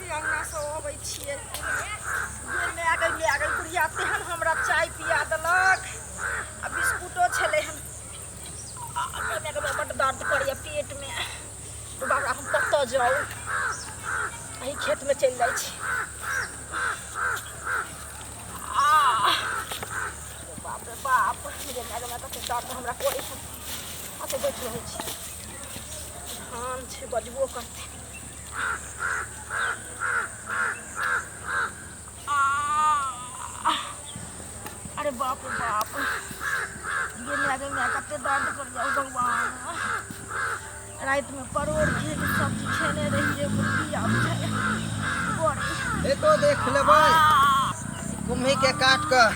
देखी अङ्गनासँ अबै छियै। गे माय गै, माय गै, बुढ़िया तेहन हमरा चाय पिया देलक आ बिस्कुटो छलै हन। आ, गे माय गै, बड्ड दर्द करैए पेटमे। बाबा, हम कतऽ जाउ? एहि खेतमे चलि जाइ छी। आ बाप रे बाप, गे माय गै माय, कते दर्द हमरा करै छै। अच्छा, बैठ रहै छी। धान छै, बजबो करतै। अरे बाप रे बाप, गे माय गे माय, कते दर्द कर जाओ भगवान। रातिमे परोड़ के सब्जी खेने रहियै, बुढ़िया बुझाइए बड़ी। एतो देख लेबै, कुम्ही के काट कऽ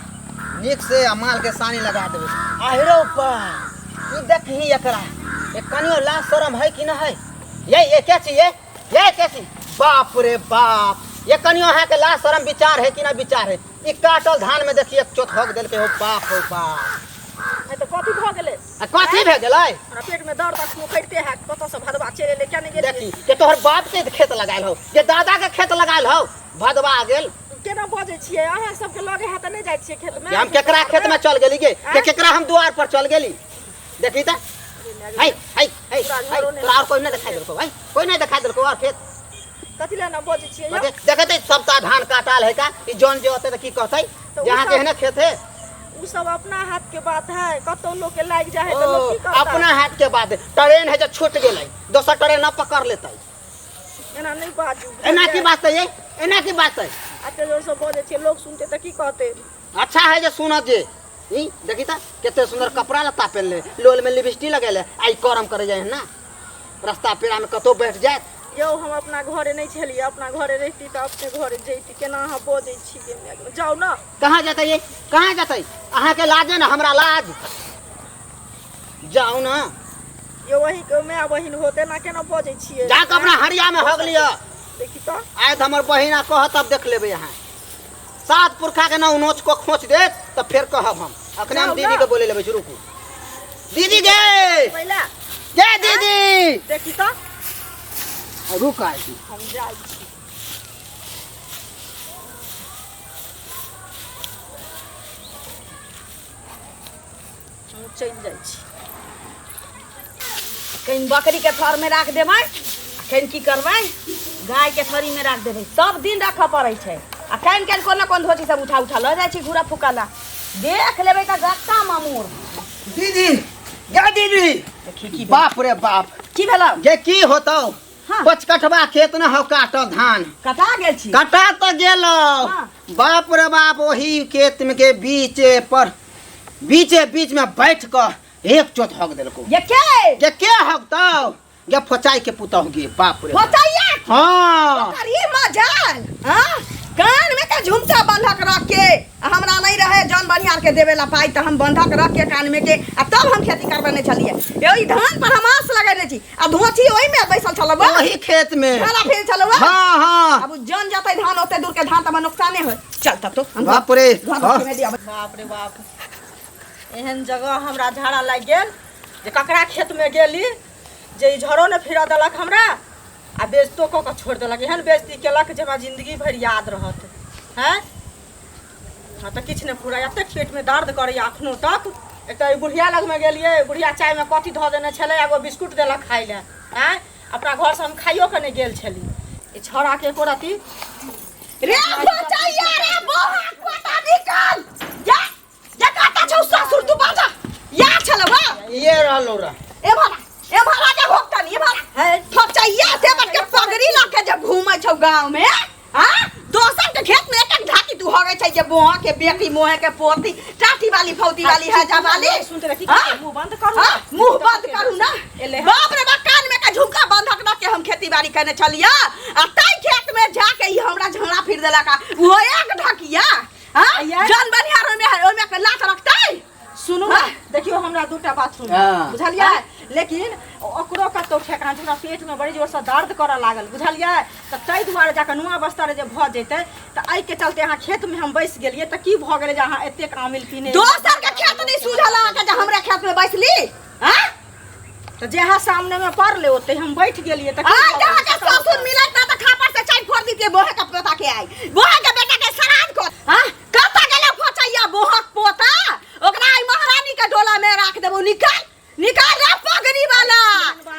नीक से आ माल के सानी लगा देबै। आहिरो बा, तू देखही एकरा, ये कनियो लाज शरम है कि न है? ये क्या चीज? ये क्या चीज? बाप रे बाप, ये कनियो अहाँ के लाज शरम विचार है कि ना विचार है? ई काटल धान में देखिए एक चोट हक देलकै हो। बाप हो बाप। है तऽ कथी भऽ गेलै? आ कथी भए गेलै? हमरा पेट में दर्द अखनो करिते है। कतऽ से भदवा चलि एलै, किया नहि गेलियै? देखी के तोहर बाप के खेत लगायल हो, के दादा के खेत लगायल हो, भदवा गेल। केना बजै छियै? अहाँ सबके लगे है तऽ नहि जाइ छियै खेतमे? हम केकरा खेत में चल गेली गे? के केकरा हम द्वार पर चल गेली? देखी त, है है है है, तोरा और कोई नहीं दिखाई देलको है? कोई नहीं दिखाई देलको और खेत? कथी लए ना बजै छियै यौ? देखते सबटा धान काटल है का। ई जौन जे होते त की कहतै? तऽ उ जहाँ के सब- है ना खेत है। उ सब अपना हाथ के बात है। कतौ लोग के लागि जाइ है तऽ लोग की करतै? अपना हाथ के बात है। ट्रेन है जो छूट गेलै, दोसर ट्रेन न पकड़ लेतै। एना नहि बाजू। एना की बात है ये? एना की बात है? एते जोर से बजै छियै, लोग सुनतै तऽ की कहतै? अच्छा है जे सुनत जे। ई देखी त कते सुंदर कपड़ा लत्ता पहनले, लोल में लिपस्टिक लगेले, आ ई करम करे जाए ना रास्ता पेड़ा में कतौ बैठ जाए। यौ, हम अपना घरे नहि छलियै। अपना घरे रहिती तऽ अपने घरे जैती। केना अहाँ बजै छियै? जाउ ने। कहाँ जेतै ये? कहाँ जेतै? अहाँके लाजे ने हमरा लाज। जाउ ना। यौ, अहीँके माय बहिन होते ना केना बजै छियै? जाके अपना हरिया में हग लिअ। देखी तऽ। आयत हमर बहिन आ कहत, तब देख लेबै अहाँ। सात पुरखा के ना नोच को खोच देत तऽ फेर कहब हम। अखने हम जाउ दीदी ना। के बोले लेबै छी। रुकू दीदी गे। पहिला गे दीदी। देखी तऽ। रुक आइ छी। हम जाइ छी। हम चलि जाइ छी। कहीं बकरीके थरमे राख देबै आ कहीं की करबै, गायके थरीमे राख देबै। सब दिन राखऽ पड़ै छै। आ कान कान कोन कोन धोती सब उठा उठा लऽ जाइ छै घूरा फूका ला। देख लेबै तऽ गत्ता ममूर। दीदी गे दीदी। देखी की। बाप रे बाप। की भेलौ? गे की होतौ? हाँ। पचकठवा खेत न हौ काटल धान। कटा गेल छी? कटा तऽ गेलौ। हाँ। बाप रे बाप, ओही खेत में के बीचे पर बीचे बीच में बैठ कऽ एक चोट हक देलको। ये के? गे के हकतौ? गे फोचाई के पुतहु गे। बाप रे बाप। फोचैया। हाँ। ओकर ई मजाल, हाँ, कान में के झुमका बंधक रख के, आ हमरा नहीं रहे जौन बनिहार के देवे ला पाई, तऽ हम बंधक रख के कान में के आ तब हम खेती करबेने छलियै। यो ई धान पर हम आस लगेने छी आ धोची ओहि में बैसल छलौ। ओही खेत में खाना फेर छलौ। हाँ हाँ। अब जौन जतै धान ओते दूर के धान तऽ हमरा नुकसाने होय। चल तब तो हम बाप रे। घर हाँ। में दिया। बाप रे बाप, एहन जगह हमरा झाड़ा लागि गेल जे ककरा खेतमे गेली जे ई झड़ो नहि फिरऽ देलक हमरा आ बेइज्जतो कऽ कऽ छोड़ि देलक। एहन बेइज्जती केलक जे हमरा जिन्दगी भरि याद रहत। हैं, हँ तऽ किछु नहि फुराय। एतेक पेटमे दर्द करैए अखनो तक। एक तऽ एहि बुढ़िया लगमे गेलियै, बुढ़िया चायमे कथी धऽ देने छलै, एगो बिस्कुट देलक खाइ लए। आँय, अपना घरसँ हम खाइयो कऽ नहि गेल छली। ई छौड़ाके एको रत्ती रे बचैया, रे बोहा कोता निकाल जा जा। काटा छौ ससुर तू बाजा या छलवा। ये रहलो रह। ए भला, ए भला के भोगतन ए भला है। ठोकचैया से बट के पगड़ी ल के जब घूमै छौ गांव में, हां, दोसर के खेत में एक एक ढाकी तू होगे छै जे बोहा के बेटी, मोहे के पोती, टाटी वाली, फौती वाली है जा वाली। सुनते रखी। हाँ? मुंह बंद करू। हाँ, मुंह बंद करू ना। एले हन। बाप रे बाप, कान में के झुमका बंधक रख के हम खेती बाड़ी करने छलिया आ ताई खेत में जाके ई हमरा झगड़ा फिर देलक आ वो एक ढकिया। हाँ? आइए। जन बनिहार ओहिमे ओहिमे के लात रखतै। सुनू ने। हाँ। देखियौ, हमरा दूटा बाथरूम हाँ। बुझलियै, लेकिन ओकरो कतौ ठेकान छै। हमरा पेटमे बड़ी जोरसँ दर्द करऽ लागल, बुझलियै? तऽ ताहि दुआरे जाकऽ नुआ बस्तर जे भऽ जेतै तऽ एहिके चलते अहाँ खेतमे हम बैस गेलियै। तऽ की भऽ गेलै जे अहाँ एतेक आमिल पीने? दोसर के खेत नहीं सूझल अहाँके जे हमरा खेत में बैसली? हाँ? तऽ जहाँ सामनेमे पड़लै ओतै हम बैठ गेलियै, तऽ की आ भऽ जहाँ गेलै? के ससुर मिलत ना तऽ खापर से चाय फोड़ दीते। के आई बोहा के बेटा के श्राद्ध कर। हां, कत गेलै फचैया बोहक पोता? ओकरा आई महारानी के डोला में राख देबो। निकाल, निकाल रे पगड़ी वाला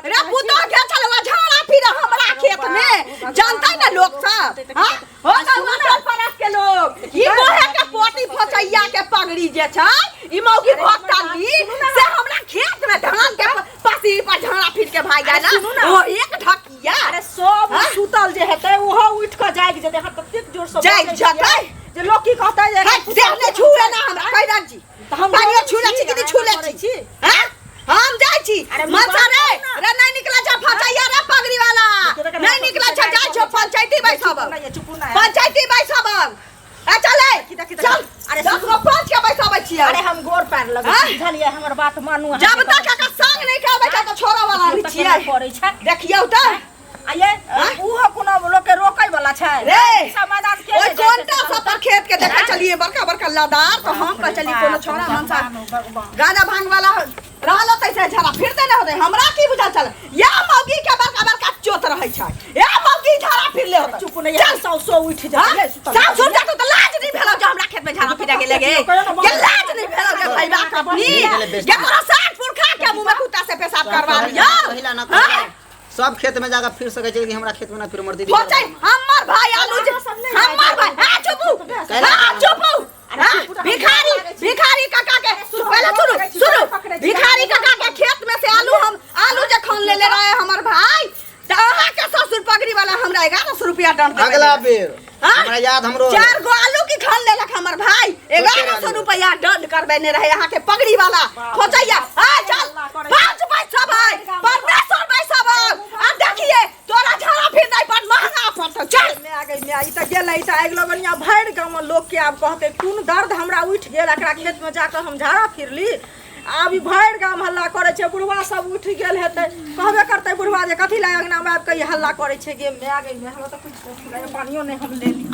रे, पुतो के चलवा झाड़ा फिर हमरा खेत में, जानते ना लोग सब। हां, हो तो टोल पड़ोस के लोग, ई बोहे के पोती फचैया के पगड़ी जे छै, ई मौगी भक्ता ली से हमरा खेत में धान के पसी पर झाड़ा फिर के भाग गेला। सुनू ना। ओ एक ढकिया। अरे सब हाँ? सुतल जे हेतै ओहो उठि कऽ जागि जेतै। अहाँ ततेक जोर से जागि बजै छियै जेतै? जे लोक की कहतै जे हे, देह नहि छुए ना हमरा कहि रहल छी। तऽ हम पानियो जाइ छुले छी कि नहि छुले करै छी? हैं? हम जाइ छी। अरे मनसा रे, मुँह बंद रे नहीं निकला छ फचैया रे पगड़ी वाला, नहीं निकला छ, जाइ छो पंचायती बैसब। चुप ना। पंचायती बैसब। ए चले। देखी, देखी, चल। अरे 10 गो पाँच के बैसाबै छियै। अरे हम गोर पैर लगै हाँ? छी, बुझलियै? हमर बात मानू अहाँ। जब तक एकर संग नहि करबै तब छोड़ऽ वाला नहि तक छियै। नहि पड़ै छै। देखियौ तऽ। आ ये हाँ? उहो कोनो लोक के रोकै वाला छै? रे समाधान के ओहि कोनटा सब पर खेत के देखै छलियै बड़का बड़का लदार, तऽ हम कहै छलियै कोनो छोड़ा मनसा गांजा भांग वाला रहल होतै से झड़ा फिरते नहि होतै। हमरा की बुझल छल, या मौगी के बड़का बड़का चोत रहै छै, या मौगी झड़ा फिरले होतै। चुप नहि। चल। सौ सौ उठि हाँ? जा। साउस उठ जातो तऽ लाज नहि भेलौ जे हमरा खेत में झाड़ा फिरे गेले गे? के लाज नहि भेलौ जे भैया अपनी के तोरा साठ पुरखा के मुंह में कुत्ता से पेशाब करवा लियो? पहिला न हाँ? सब खेत में जाकर फिर सकै छै, लेकिन हमरा खेत में ना फिर मर दीदी। हो छै हमर भाई आलू जे हमर भाई। हां चुपू, हां चुपू। हाँ, भिखारी, भिखारी काका के पहले सुनू, सुनू। भिखारी काका के खेत में से आलू, हम आलू जे खन लेले रहे हमर भाई, तऽ अहाँ के ससुर पगड़ी वाला हमरा 1100 रुपया दंड देबै। अगला बेर हाँ? हमरा याद हमरो। चार गो आलू की खन लेलक हमर भाई, 1100 रुपया दंड करबेने रहे अहाँ के पगड़ी वाला खोजैया। आ चल, पाँच पैसा भाई परमेश्वर पैसा भाई। आ देखिए तोरा झाड़ा फिर नहीं पर महंगा पड़तो। चल। मैं आ गई मैं, ई तऽ गेलै तऽ आगि लगनिया भरि गाँवमे लोकके आब कहतै कोन दर्द हमरा उठि गेल, एकरा खेतमे जाकऽ हम झाड़ा फिरली। आब ई भरि गाम हल्ला करै छै। बुढ़वा सब उठि गेल हेतै, कहबे करतै बुढ़वा जे कथी लए अङ्गनामे आबि कऽ ई हल्ला करै छै। गे मैं आ गई मैं, हमरा तऽ कुछ पानियो नहि हम लेली।